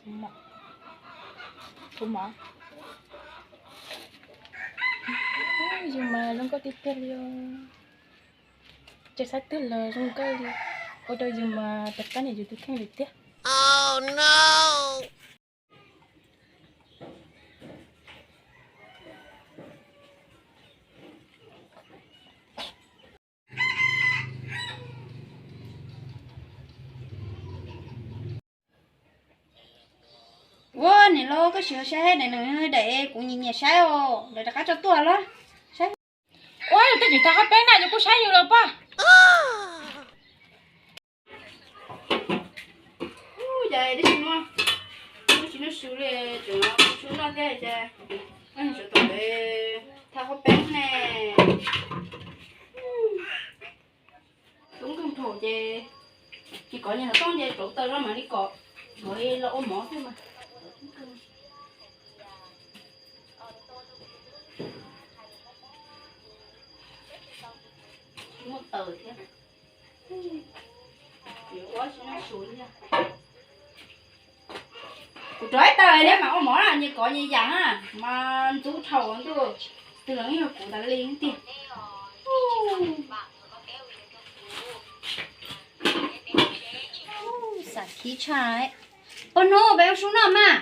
Kuv mas, yus mas zoo nkauj tiag tiag li os. Tsis xav twg los zoo nkauj li, ua rau yus mas rov qab niam yus tus kheej li tiag. Ua niam lauj, koj sim saib daim no, daim kuv nyiam nyiam saib os, daim rov qab tso tuaj los saib. Ua yus twb tsis tau qhov peb na, yus kuj saib yus los poj. Ua cas tib si muab, tib si muab su li, tseem su noj thiab ces, tsov tom thaj qhov peb ne. Tub nkeeg thaum ces tsis kov nyias xov tooj ces rauv taws los mam li kom, mam li los ua mov xwb mas. Muaj taws thiab. Kuv rov ib taws thiab mas ua mov na, nyias kov nyias yam na, mas ntxub dhau ntuj, twb los yog kuv tas li tiag. Xav khib tshaj. Pog hnub, peb ua su noj mas.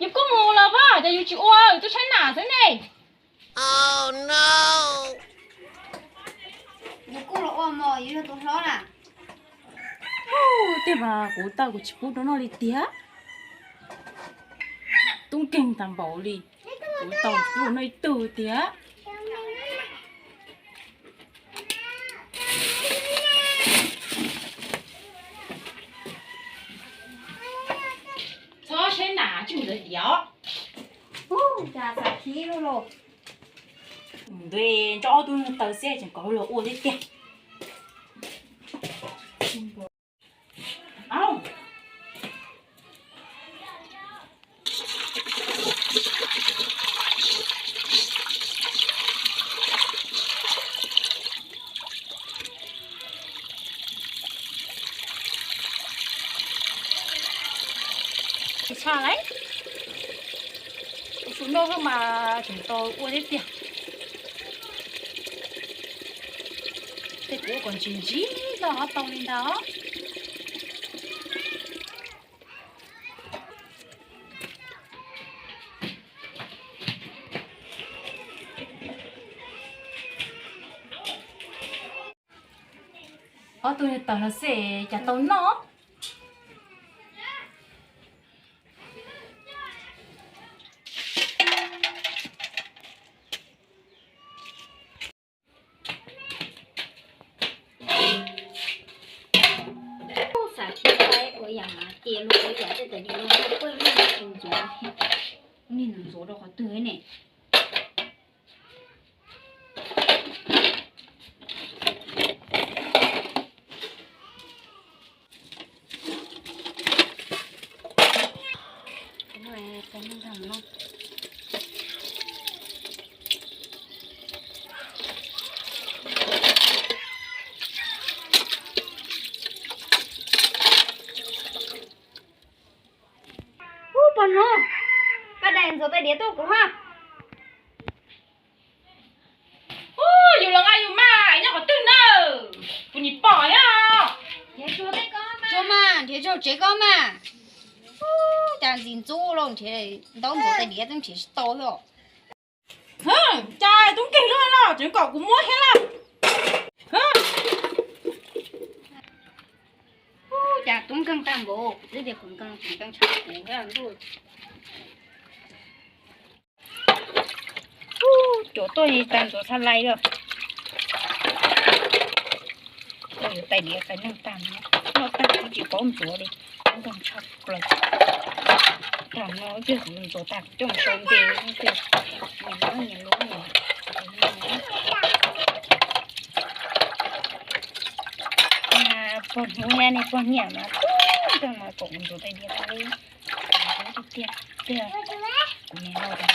Yus kuj mus los pog, ces yus tsis ua, yus twb saib nam xwb ne. Yus kuj los ua mas, yus yog tus hlob na. Tiag mas kuv tau kuv tsis pub rau noj li tiag. Tub nkeeg tag npaum li, kuv tau tsis pub rau noj ib tug tiag. Txhob saib nam, tsis mus ntawd diam. Cas xav khib lub lauj. Mus ntuj, nrog ob tug taws xwb tseem kov los ua thiab tiag. Tshaj lawm, ua su noj xwb mas tseem tau ua thiab tiag. Tej kuv ua kom ntsim ntsim los ho tau li ntawd. Ob tug niag taws no xwb cas tau noj. Xav khib ua yam ces luag ua yam tej tais diav los poj niam ntxuav, niag ntxuav rau qhov twg ne. Ub, pog hnub, koj dai ntxuav tais diav tuaj kuv ha. Ub, yus los nqa yus mas nyob qhov twg na? Kuv nim pom thiab. Tsuag mas, nrhiav tsuag tsev koj mas. Ub, cas ntxim ntxub lauj, nrhiav ntaub ntxuav tais diav twb nrhiav tsis tau thiab. Cas tub nkeeg lub no tseem kom kuv muab thiab lauj? Ub, cas tub nkeeg tag npaum, kuv twb tias kuv nkeeg, kuv nkeeg tshaj kuv thiab ntuj. Ub, cuam tuaj tag ntxuav txha lais lawm. Tais diav tais neeg tag no, noj tag kuv tsis paub ntxuav li, nkeeg tshaj plaws. Tag no twb ntxuav tag coj mus sau npe, nyias nyob nyias lub. Pog hnub thiab nej pog niam mas tub nkeeg mas kom kuv ntxuav tais diav tag li. Tiag tiag, kuv niam laus tias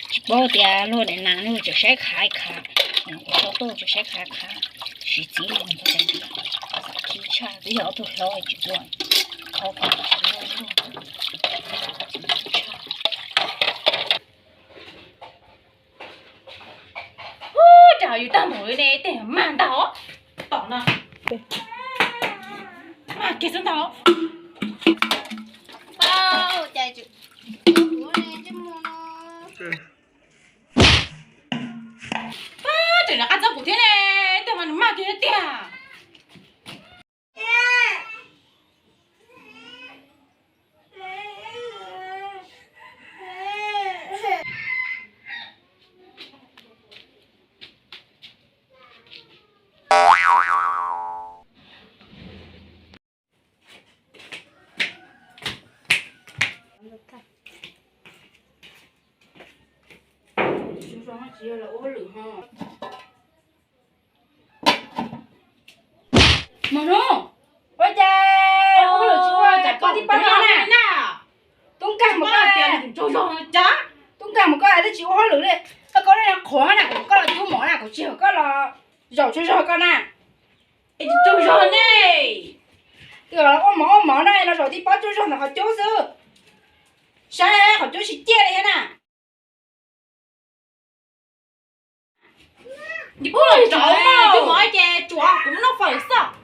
tsis paub tias luag daim nas luag tseem saib khav khav. Ua tau tuaj tso saib qhav qhav, siv txiv los mus txog tais diav, txaus khib tshaj, twb yog ob tug hlob tsis tuaj, qhov ko tsis loj loj, txaus khib tshaj. Ub, cas yus tag npaum li ne, tej mag ntag os. Tom no mag kiag xwb ntag. Pab, tseem rov qab txob kuv thiab ne, tej mas nws mag kiag tiag. Mog Hnub, ua cas ua hauj lwm tsis ua, cas koj tib pab no na? Tub nkag mus koj tias tsaug zog, tub nkag mus koj twb tsis ua hauj lwm li. Koj, koj qhuav na, kuv kom koj los cub mov na, kuv tsis kom koj los zaum tsaug zog koj na. Tsaug zog ne. Ua mov ua mov no los zaum tib pob tsaug zog ntawm qhov cub xwb. Saib qhov cub tsis ciaj li thiab na. Cub mov ces tsuav kuv noj fawm xwb.